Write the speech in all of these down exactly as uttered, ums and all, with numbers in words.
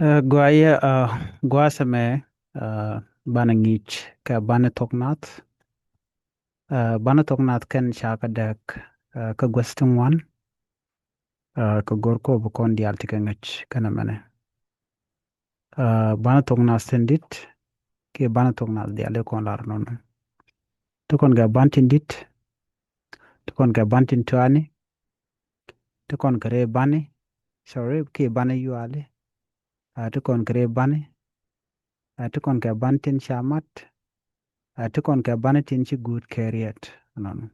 Ɛ, guayɛ, ɛ, gua̱a̱th ɛmɛ, ɛ, banɛ ŋi̱i̱c kɛ bani thok nath. Ɛ, bani thok nath kɛn ca kɛ dääk, ɛ, kä guäth ti ŋuan. Ɛ, kɛ go̱r kɔ bi kɔn diaal ti kɛ ŋäc kɛnɛ mɛnɛ. Ɛ, bani thok nath tin di̱t kiɛ bani thok nath diaal ti kɔn lar nɔnɔ. Ti kɔn kɛ ban tin di̱t, ti kɔn kɛ ban tin tuani, ti kɔn kɛ rɛy bani, sorry, kiɛ bani yuali. Ɛ, ti kɔn kɛ rɛy bani, ɛ, ti kɔn kɛ ban tin ca mat, ɛ, ti kɔn kɛ bani tin ci guut kɛ riɛt nɔnɔ.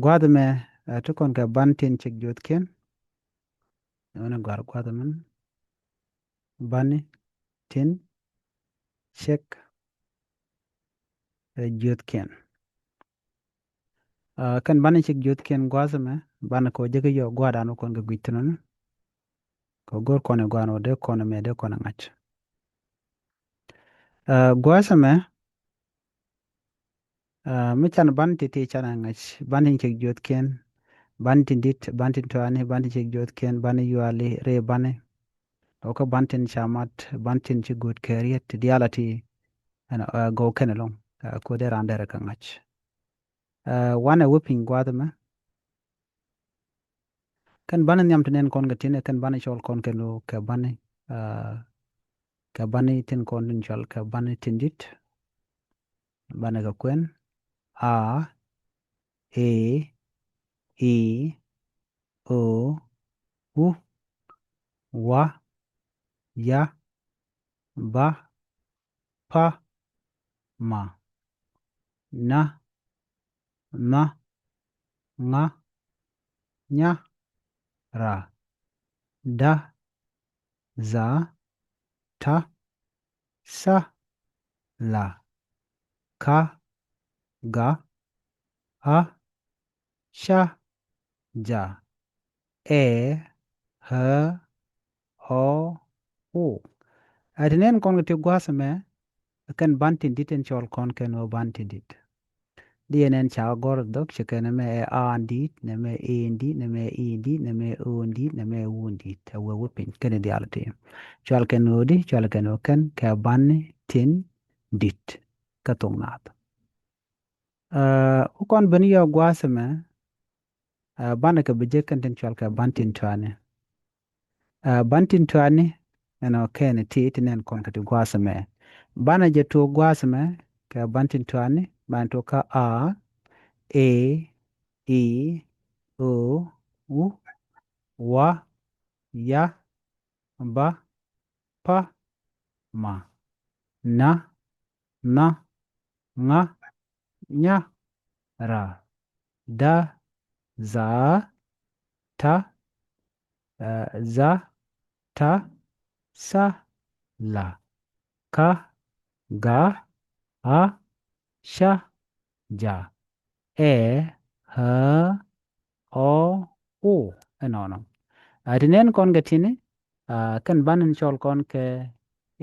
Gua̱a̱th ɛmɛ, ɛ, ti kɔn kɛ ban tin cik juɔthkiɛn. Ɛmɛnɛ gɔ̱a̱r gua̱a̱th ɛmɛn. Bani tin cik, ɛ, juɔthkiɛn. Ɛ, kɛn bani cik juɔthkiɛn gua̱a̱th ɛmɛ, bani kɔ jek yɔ gua̱a̱dan wä kɔn kɛ gui̱c thin nɔnɔ. Kɛ go̱r kɔn ɛ gua̱a̱n wä dee kɔn ɛmɛ dee kɔn ɛ ŋa̱c. Ɛ, gua̱a̱th ɛmɛ, ɛ, mi can ban ti̱ti̱ can ɛ ŋa̱c, ban tin cik juɔthkiɛn, ban tin di̱t, ban tin tuani, ban tin cik juɔthkiɛn, bani yuali, rɛy bani. Ɔ, kä ban tin ca mat, ban tin ci guut kɛ riɛt ti diaal a ti, ɛn, ɛ, gɔw kɛn ɛlɔ̱ŋ, ɛ, kuɛ dee raan derɛ kɛ ŋa̱c. Ɛ, wanɛ wä piny gua̱a̱th ɛmɛ. Kɛn bani nhiam ti nɛn kɔn kɛ tin, kɛn bani cɔl kɔn kɛn ɣöö kɛ bani, ɛ, kɛ bani tin kɔn tin cɔl kɛ bani tin di̱t. Bani kɛ kuɛn: a, e, i, o, u, wa, ya, ba, pa, ma, na, nha, ŋa, nya, ra, da, dha, ta, tha, la, ka, ga, ɣa, ca, ja, ɛ, ɣä, ɔ, o. Ɛ, ti nɛn kɔn kɛ ti gua̱a̱th ɛmɛ, kɛn ban tin di̱t tin cɔl kɔn kɛn ɣöö ban tin di̱t. Di yɛn ɛn ca gɔ̱r dhɔk ci kɛn ɛmɛ ɛ a in di̱t, nɛmɛ e in di̱t, nɛmɛ i in di̱t, nɛmɛ o in di̱t, nɛmɛ u in di̱t. Ɛ wee wä piny kɛn diaal ti. Cɔal kɛn ɣöö di, cɔal kɛn ɣöö kɛn kɛ bani tin di̱t kä thok naath. Ɛ, wä kɔn ben yɔ gua̱a̱th ɛmɛ, ɛ, banɛ kɛ bi jek kɛn tin cɔal kɛ ban tin tuani. Ɛ, ban tin tuani, ɛnɔ kɛn ti ti nɛn kɔn kɛ ti gua̱a̱th ɛmɛ. Banɛ jɛ tuɔɔk gua̱a̱th ɛmɛ kɛ ban tin tuani, banɛ tuɔɔk kä a, e, i, o, u, wa, ya, ba, pa, ma, na, nha, ŋa, nya, ra, da, dha, ta, ɛ, dha, ta, tha, la, ka, ga, ɣa, ca, ja, ɛ, ɣä, ɔ, o. Ɛnɔnɔ. Ɛ, ti nɛn kɔn kɛ tini, ɛ, kɛn ban in cɔl kɔn kɛ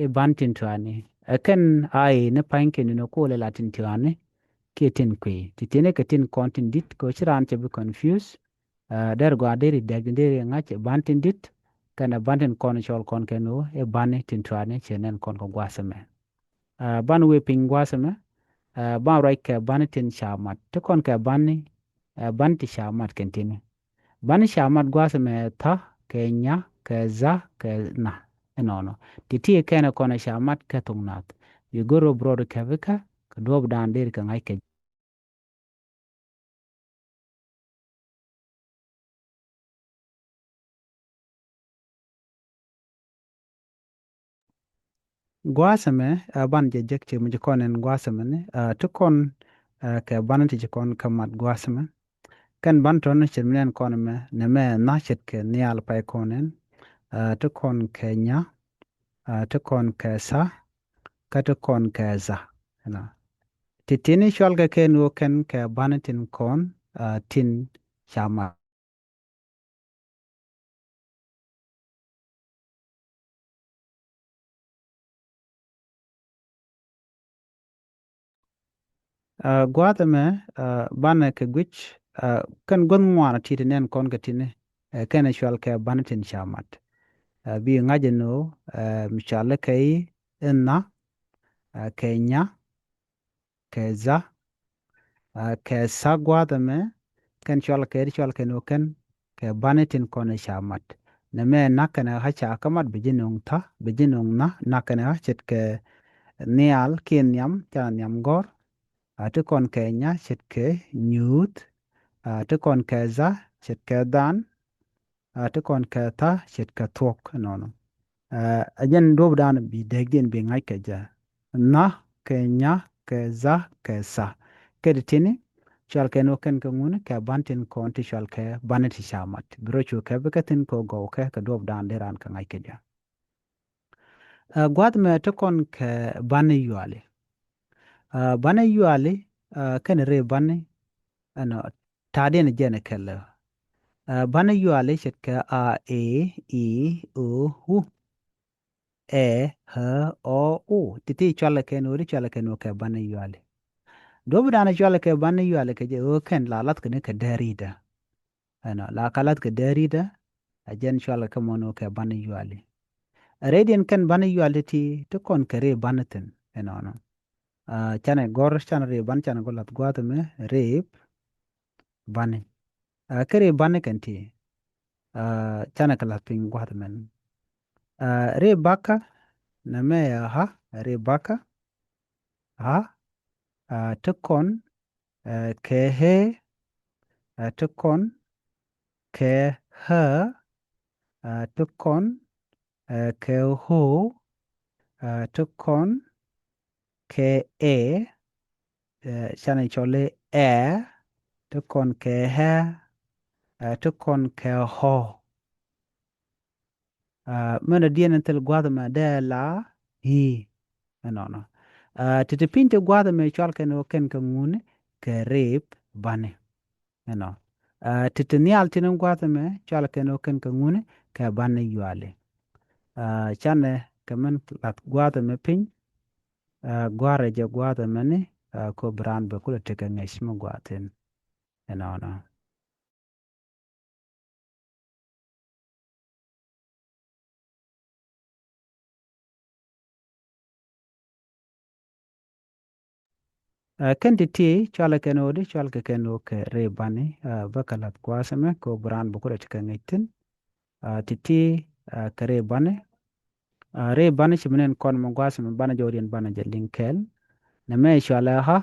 i̱ ban tin tuani. Ɛ kɛn a i̱ ni pa̱ny kɛn in ɛ kuɔl ila tin tuani kiɛ tin kui̱. Ti tini kɛ tin kɔn tin di̱t kɛ ɣöö ci raan cɛ bi confuse. Ɛ, der gɔaa deri dɛk deri ŋa̱c i̱ ban tin di̱t kɛnɛ ban tin kɔn cɔl kɔn kɛn ɣöö i̱ ban tin tuani cɛ nɛn kɔn kɛ gua̱a̱th ɛmɛ. Ɛ, ban wee piny gua̱a̱th ɛmɛ, ɛ, ban ruac kɛ bani tin ca mat. Ti kɔn kɛ bani, ɛ, bani ti ca mat kɛn tini. Bani ca mat gua̱a̱th ɛmɛ tha, kɛ nya, kɛ dha, kɛ nha. Ɛnɔnɔ. Ti ti kɛn ɛ kɔn ɛ ca mat kɛ thok naath. Bi go̱r rɔ bi rɔɔd kɛ bi kɛ, kɛ duɔɔp dan deri kɛ ŋa̱c kɛ. Gua̱a̱th ɛmɛ, ɛ, ban jɛ jek ci mi ci kɔn ɛn gua̱a̱th ɛmɛ ni, ɛ, ti kɔn, ɛ, kɛ ban ti ci kɔn kɛ mat gua̱a̱th ɛmɛ. Kɛn ban tɔn ci mi nɛn kɔn ɛmɛ, nɛmɛ na ce̱tkɛ nhial pay kɔn ɛn, ɛ, ti kɔn kɛ nya, ɛ, ti kɔn kɛ tha, kä ti kɔn kɛ dha. Ɛnɔ. Ti tini cual kɛ kɛn ɣöö kɛn kɛ ban tin kɔn, ɛ, tin ca mat. Ɛ, gua̱a̱th ɛmɛ, ɛ, banɛ kɛ guic, ɛ, kɛn guäth ŋuan ti̱ti̱ nɛn kɔn kɛ tini, ɛ, kɛn ɛ cual kɛ ban tin ca mat. Ɛ, bi ŋa̱c ɛn ɣöö, ɛ, mi cɔal i̱ kɛ i̱, i̱ nha, ɛ, kɛ nya, kɛ dha, ɛ, kɛ tha gua̱a̱th ɛmɛ, kɛn cɔal kɛ, cɔal kɛn ɣöö kɛn kɛ bani tin kɔn ɛ ca mat. Nɛmɛ na kɛnɛ ɣä ca kä mat, bi ji̱ nöŋ tha, bi ji̱ nöŋ nha, na kɛnɛ ɣä ce̱tkɛ nhial kiɛ nhiam, canɛ nhiam gɔ̱r. Ɛ, ti kɔn kɛ nya ce̱tkɛ nyuuth. Ɛ, ti kɔn kɛ dha ce̱tkɛ dhan. Ɛ, ti kɔn kɛ tha ce̱tkɛ thuɔ̱k ɛnɔnɔ. Ɛ, ɛ jɛn duɔ̱ɔ̱pdan bi dääkdiɛn bi ŋa̱c kɛ jɛ. Nha kɛ nya kɛ dha kɛ tha. Kɛ ti tini, cɔal kɛn ɣöö kɛn kɛ ŋuni kɛ ban tin kɔn ti cɔal kɛ bani ti ca mat. Bi rɔ cu kɛ bikɛ thi̱n kɛ ɣöö gɔw kɛ kɛ duɔ̱ɔ̱pdan dee raan kɛ ŋa̱c kɛ jɛ. Ɛ, gua̱a̱th mɛ ti kɔn kɛ bani yuali. Ɛ, bani yuali, ɛ, kɛn ri bani, ɛnɔ, ta̱a̱diɛn jɛn kɛl. Ɛ, bani yuali ce̱tkɛ a, e, i, o, u, ɛ, ɛ, ɔ, u. Ti̱ti̱ cɔalɛ kɛn ɣöö di cɔalɛ kɛn ɣöö kɛ bani yuali. Duɔ̱ɔ̱pdan cɔalɛ kɛ bani yuali kɛ jɛ ɣöö kɛn la lath kɛn kɛ dääridä. Ɛnɔ, la ka lath kɛ dääridä, ɛ jɛn cɔalɛ kɛ mɔn ɣöö kɛ bani yuali. Rɛydiɛn kɛn bani yuali ti, ti kɔn kɛ ri bani thi̱n, ɛnɔnɔ. Ɛ, canɛ gɔ̱r, canɛ ri bani, canɛ gɔ̱r lath gua̱a̱th ɛmɛ, ri bani. Ɛ, kɛ ri bani kɛn ti, ɛ, canɛ kɛ lath piny gua̱a̱th ɛmɛn. Ɛ, ri bakä, nɛmɛ ɛ ɣä, ri bakä, ɣä, ɛ, ti kɔn, ɛ, kɛ ɣä, ɛ, ti kɔn kɛ ɣä, ɛ, ti kɔn, ɛ, kɛ ɣöö, ɛ, ti kɔn kɛ ɛ, ɛ, canɛ cɔl i̱ ɛ, ti kɔn kɛ ɣä, ɛ, ti kɔn kɛ ɣɔ̱. Ɛ, mɛn dɔ̱diɛn in thil gua̱a̱th ɛmɛ dee la i̱. Ɛnɔnɔ. Ɛ, ti̱ti̱ piny ti gua̱a̱th ɛmɛ cɔal kɛn ɣöö kɛn kɛ ŋuni kɛ rip bani. Ɛnɔ. Ɛ, ti̱ti̱ nhial tin in gua̱a̱th ɛmɛ cɔal kɛn ɣöö kɛn kɛ ŋuni kɛ bani yuali. Ɛ, canɛ kɛ mɛn lath gua̱a̱th ɛmɛ piny. Ɛ, gua̱a̱rɛ jɛ gua̱a̱th ɛmɛni, ɛ, kɔ bi raan bɛ kulɛ tekɛ ŋäc mi gua̱a̱th thi̱n. Ɛnɔnɔ. Ɛ, kɛn ti̱ti̱ cɔalɛ kɛn ɣöö di, cɔal kɛ kɛn ɣöö kɛ ri bani, ɛ, bä kɛ lath gua̱a̱th ɛmɛ kɛ ɣöö bi raan bɛ kulɛ tekɛ ŋäc thi̱n. Ɛ, ti̱ti̱, ɛ, kɛ ri bani. Ɛ, ri bani ci mi nɛn kɔn mɛ gua̱a̱th ɛmɛ banɛ jɔwdiɛn banɛ jɛ liŋ kɛɛl. Nɛmɛ cɔalɛ ɣä.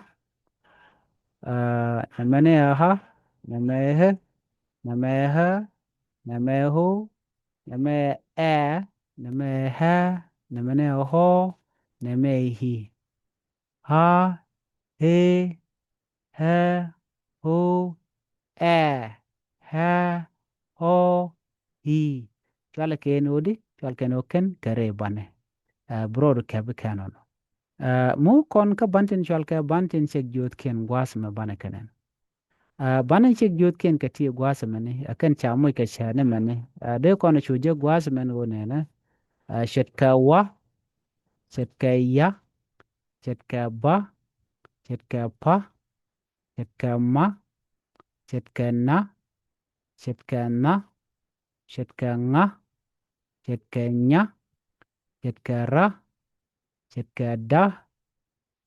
Ɛ, nɛmɛ ni ɛ ɣä, nɛmɛ ɛ ɣä, nɛmɛ ɛ ɣä, nɛmɛ ɛ ɣöö, nɛmɛ ɛ, nɛmɛ ɛ ɣä, nɛmɛ ni ɛ ɣɔ̱, nɛmɛ ɛ i̱. Ɣä, ɣee, ɣä, ɣöö, ɛ, ɣä, ɣɔ̱, i̱. Cɔalɛ kɛn ɣöö di, cɔal kɛn ɣöö kɛn kɛ ri bani. Ɛ, bi rɔɔdu kɛp kɛn ɔnɔ. Ɛ, mi kɔn kä ban tin cɔal kɛ ban tin cek jiöthkiɛn gua̱a̱th ɛmɛ banɛ kɛ nɛn. Ɛ, banɛ cek jiöthkiɛn kɛ ti gua̱a̱th ɛmɛni, ɛ kɛn ca moc kɛ cɛ ni mɛni. Ɛ, dee kɔn cu jek gua̱a̱th ɛmɛn ɣöö nɛnɛ. Ɛ, ce̱tkɛ wa, ce̱tkɛ ya, ce̱tkɛ ba, ce̱tkɛ pa, ce̱tkɛ ma, ce̱tkɛ na, ce̱tkɛ nha, ce̱tkɛ ŋa, ce̱tkɛ nya, ce̱tkɛ ra, ce̱tkɛ da,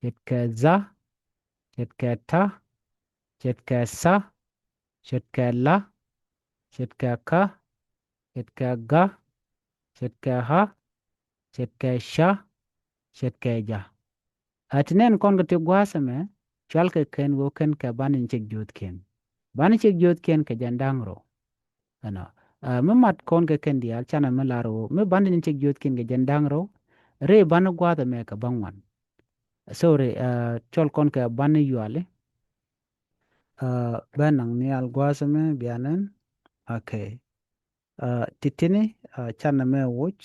ce̱tkɛ dha, ce̱tkɛ ta, ce̱tkɛ tha, ce̱tkɛ la, ce̱tkɛ ka, ce̱tkɛ ga, ce̱tkɛ ɣa, ce̱tkɛ ca, ce̱tkɛ ja. Ɛ, ti nɛn kɔn kɛ ti gua̱a̱th ɛmɛ, cɔal kɛ kɛn ɣöö kɛn kɛ ban in cek jiöthkiɛn. Ban in cek jiöthkiɛn kɛ jɛn da̱ŋ rɛw. Ɛnɔ. Ɛ, mi mat kɔn kɛ kɛn diaal canɛ mi lar ɣöö mi ban in cek jiöthkiɛn kɛ jɛn da̱ŋ rɛw, ri ban gua̱a̱th ɛmɛ kɛ bäŋuan. Sorry, ɛ, cɔl kɔn kɛ ban in yuali. Ɛ, bɛ naŋ nhial gua̱a̱th ɛmɛ bia nɛn. Okay. Ɛ, ti̱ti̱ni, ɛ, canɛ mɛ woc.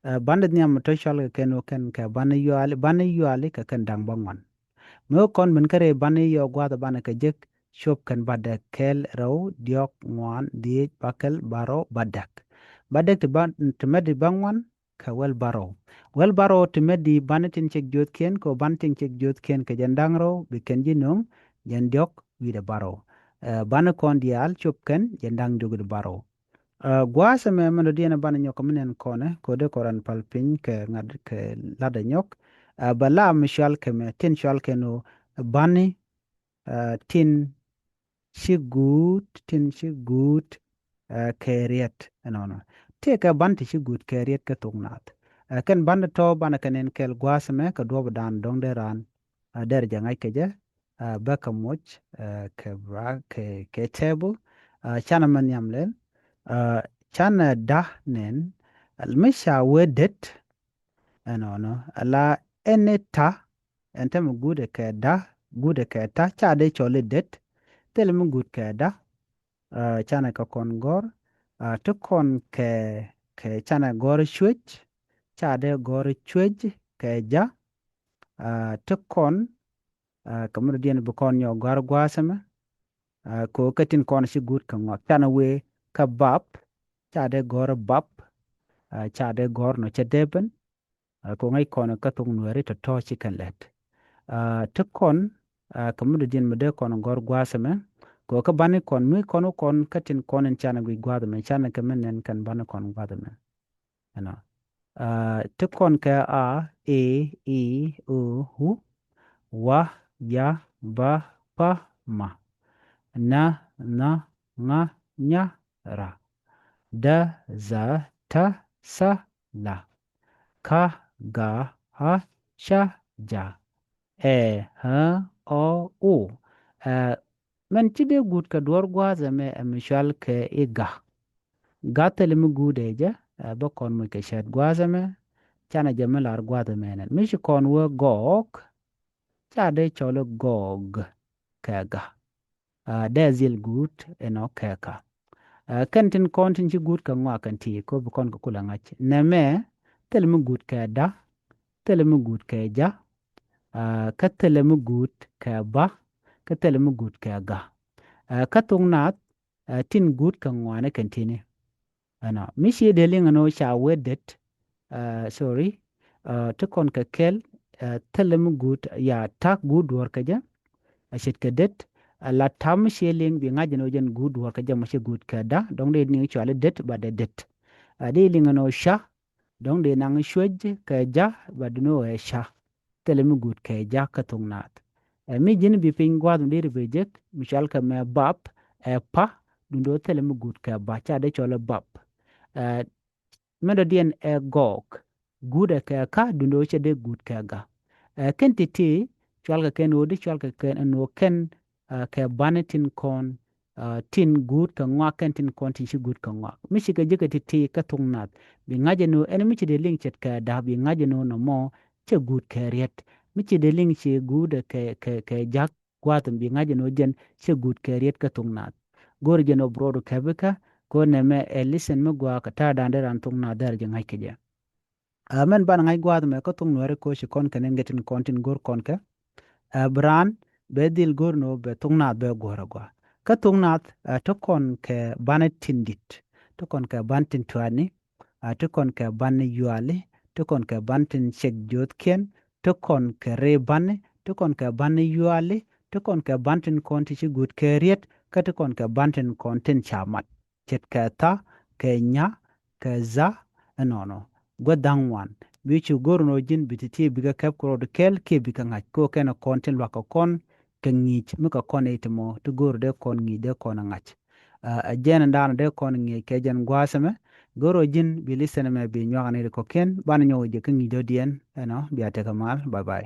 Ɛ, bani nhiam mi tɔ̱ cɔal kɛ kɛn ɣöö kɛn kɛ bani yuali, bani yuali kɛ kɛn da̱ŋ bäŋuan. Mi wä kɔn min kä rɛy bani yɔ gua̱a̱th banɛ kɛ jek cop kɛn bädäk kɛl rɛw diɔ̱k ŋuan dhiec bäkɛl bärɔw bädäk. Bädäk ti ba, ti mɛt di bäŋuan kɛ wheelbarrow. Wheelbarrow ti mɛt di bani tin cek jiöthkiɛn kɛ ɣöö bani tin cek jiöthkiɛn kɛ jɛn da̱ŋ rɛw bi kɛn ji̱ nöŋ jɛn diɔ̱k wi̱i̱dɛ bärɔw. Ɛ, bani kɔn diaal cop kɛn jɛn da̱ŋ diɔ̱k wi̱i̱dɛ bärɔw. Ɛ, gua̱a̱th ɛmɛ mɛn dɔ̱diɛn ɛ banɛ nyɔk kɛ mi nɛn kɔnɛ kɛ ɣöö dee kɔn raan pal piny kɛ ŋa̱t kɛ la̱tdɛ nyɔk. Ɛ, bɛ la mi cual kɛ mɛ tin cual kɛ ni ɣöö bani, ɛ, tin ci guut, tin ci guut, ɛ, kɛ riɛt ɛnɔnɔ. Tëëkɛ ban ti ci guut kɛ riɛt kɛ thok naath. Ɛ, kɛn ban tɔ̱ banɛ kɛ nɛn kɛɛl gua̱a̱th ɛmɛ kɛ duɔ̱ɔ̱p dan dɔ̱ŋ dee raan, ɛ, dɛr jɛ ŋa̱c kɛ jɛ, ɛ, bä kɛ moc, ɛ, kɛ bra-, kɛ, kɛ table, ɛ, canɛ mɛ nhiam lɛl, ɛ, canɛ da̱ nɛn, ɛ, mi ca wee det, ɛnɔnɔ, ala ɛn ni ta̱, ɛn tämɛ guut ɛ kɛ da̱, guut ɛ kɛ ta̱, ca dee cɔl i̱ det, thilɛ mi guut kɛ da̱, ɛ, canɛ kɛ kɔn gɔ̱r, ɛ, ti kɔn kɛ, kɛ canɛ gɔ̱r cuec, ca dee gɔ̱r cuec kɛ ja̱, ɛ, ti kɔn, ɛ, kɛ mi dɔ̱diɛn bi kɔn nyɔk gɔ̱r gua̱a̱th ɛmɛ, ɛ, kɛ ɣöö kä tin kɔn ci guut kɛ ŋɔak. Canɛ wee kä bap, ca dee gɔ̱r bap, ɛ, ca dee gɔ̱r nɔ cɛ dee ben, ɛ, kɛ ɣöö ŋäc kɔn kä thok nuääri tɔ̱tɔ̱ ci kɛn lɛt. Ɛ, ti kɔn, ɛ, kɛ mi dɔ̱diɛn mi dee kɔn gɔ̱r gua̱a̱th ɛmɛ, kɛ ɣöö kä bani kɔn mi kɔn wä kɔn kä tin kɔn in canɛ guic gua̱a̱th ɛmɛ, canɛ kɛ mi nɛn kɛn bani kɔn gua̱a̱th ɛmɛ. Ɛnɔ. Ɛ, ti kɔn kɛ a, e, i, o, u, wa, ya, ba, pa, ma, na, nha, ŋa, nya, ra, da, dha, ta, tha, la, ka, ga, ɣa, ca, ja, ɛ, ä, ɔ, o. Ɛ, mɛn ci dee guut kɛ duɔ̱ɔ̱r gua̱a̱th ɛmɛ ɛ mi cual kɛ i̱ ga̱. Ga̱ thilɛ mi guut ɛ jɛ, ɛ, bä kɔn moc kɛ cäät gua̱a̱th ɛmɛ, canɛ jɛ mi lar gua̱a̱th ɛmɛ nɛn. Mi ci kɔn wee gɔɔk, ca dee cɔl i̱ gɔɔg kɛ ga̱. Ɛ, dee dhil guut ɛnɔ kɛ ka̱. Ɛ, kɛn tin kɔn tin ci guut kɛ ŋɔak kɛn ti kɔ bi kɔn kɛ kulɛ ŋa̱c. Nɛmɛ, thilɛ mi guut kɛ da̱, thilɛ mi guut kɛ ja̱, ɛ, kä thilɛ mi guut kɛ ba̱, kä thilɛ mi guut kɛ ga̱. Ɛ, kä thok naath, ɛ, tin guut kɛ ŋɔaani kɛn tini. Ɛnɔ. Mi ciɛ dee liŋ ɛn ɣöö ca wee det, ɛ, sorry, ɛ, ti kɔn kɛ kɛl, ɛ, thilɛ mi guut, ya ta̱k guut duɔ̱ɔ̱r kɛ jɛ, ɛ, ce̱tkɛ det, ɛ, la ta̱ mi ciɛ liŋ bi ŋa̱c ɛn ɣöö jɛn guut duɔ̱ɔ̱r kɛ jɛ mɔ ci guut kɛ da̱, dɔ̱ŋ dee niŋ cuali det, ba dee det. Ɛ, dee liŋ ɛn ɣöö ca, dɔ̱ŋ dee naŋ cuec kɛ ja̱, ba dun ɣöö ɛ ca. Thilɛ mi guut kɛ ja̱ kä thok naath. Ɛ, mi ji̱n bi piny gua̱a̱th mi deri bi jek, mi cual kɛ mɛ bap, ɛ pa̱, duundɛ ɣöö thilɛ mi guut kɛ ba̱, ca dee cɔl ɛ bap. Ɛ, mɛn dɔ̱diɛn ɛ gɔɔk, guut ɛ kɛ ka̱, duundɛ ɣöö cɛ dee guut kɛ ga̱. Ɛ, kɛn ti̱ti̱, cual kɛ kɛn ɣöö di cual kɛ kɛn ɛn ɣöö kɛn, ɛ, kɛ ba̱ni tin kɔn, ɛ, tin guut kɛ ŋɔak, kɛn tin kɔn tin ci guut kɛ ŋɔak. Mi cikɛ jekɛ ti̱ti̱ kä thok naath, bi ŋa̱c ɛn ɣöö ɛn mi ci dee liŋ ce̱tkɛ da̱, bi ŋa̱c ɛn ɣöö nɔmɔ cɛ guut kɛ riɛt. Mi ci dee liŋ ci guut ɛ kɛ, kɛ, kɛ ja̱k gua̱a̱th, bi ŋa̱c ɛn ɣöö jɛn cɛ guut kɛ riɛt kä thok naath. Go̱o̱rɛ jɛn ɣöö bi rɔɔdu kɛpi kä, kɛ ɣöö nɛmɛ ɛ lesson mi gɔaa kɛ ta̱a̱dan dee raan thok naath dee rɛ jɛ ŋa̱c kɛ jɛ. Ɛ, mɛn banɛ ŋa̱c gua̱a̱th ɛmɛ kä thok nuääri kɛ ɣöö ci kɔn kɛ nɛn kɛ tin kɔn tin go̱r kɔn kɛ. Ɛ, bi raan bɛ dhil go̱r ni ɣöö bɛ thok naath bɛ guɔ̱r ɛ gɔaa. Kä thok naath, ɛ, te kɔn kɛ ba̱ni tin di̱t, te kɔn kɛ ba̱ni tin tuaani, ɛ, te kɔn kɛ ba̱ni yuali, te kɔn kɛ ba̱ni tin cɛk jo̱o̱thkiɛn, te kɔn kɛ ri ba̱ni, te kɔn kɛ ba̱ni yuali, te kɔn kɛ ba̱ni tin kɔn ti ci guut kɛ riet, kä te kɔn kɛ ba̱ni tin kɔn tin ca mat. Ce̱tkɛ tha̱, kɛ nya̱, kɛ dha, ɛnɔnɔ. Gua̱th da̱ŋ ŋuan. Bi cu go̱r ɛn ɣöö ji̱n bi ti̱ti̱ bikɛ kɛp kɛ rɔɔdu kɛɛl kiɛ bikɛ ŋa̱c. Kɛ ɣöö kɛn ɛ kɔn tin lua̱k kɛ kɔn kɛ ŋi̱i̱c mi kɛ kɔn i̱ ti mɔ ti go̱r dee kɔn ŋi̱i̱c dee kɔn ɛ ŋa̱c. Ɛ, ɛ jɛn ɛn daanɔ dee kɔn ŋi̱i̱c kɛ jɛn gua̱a̱th ɛmɛ. Go̱r ɣöö ji̱n bi lesson ɛmɛ bi nyuak ɛ nɛy ti kɔ̱kiɛn. Banɛ nyɔk jɛ kä ŋi̱i̱c dɔ̱diɛn ɛnɔ. Bia tekɛ mal. Bye bye.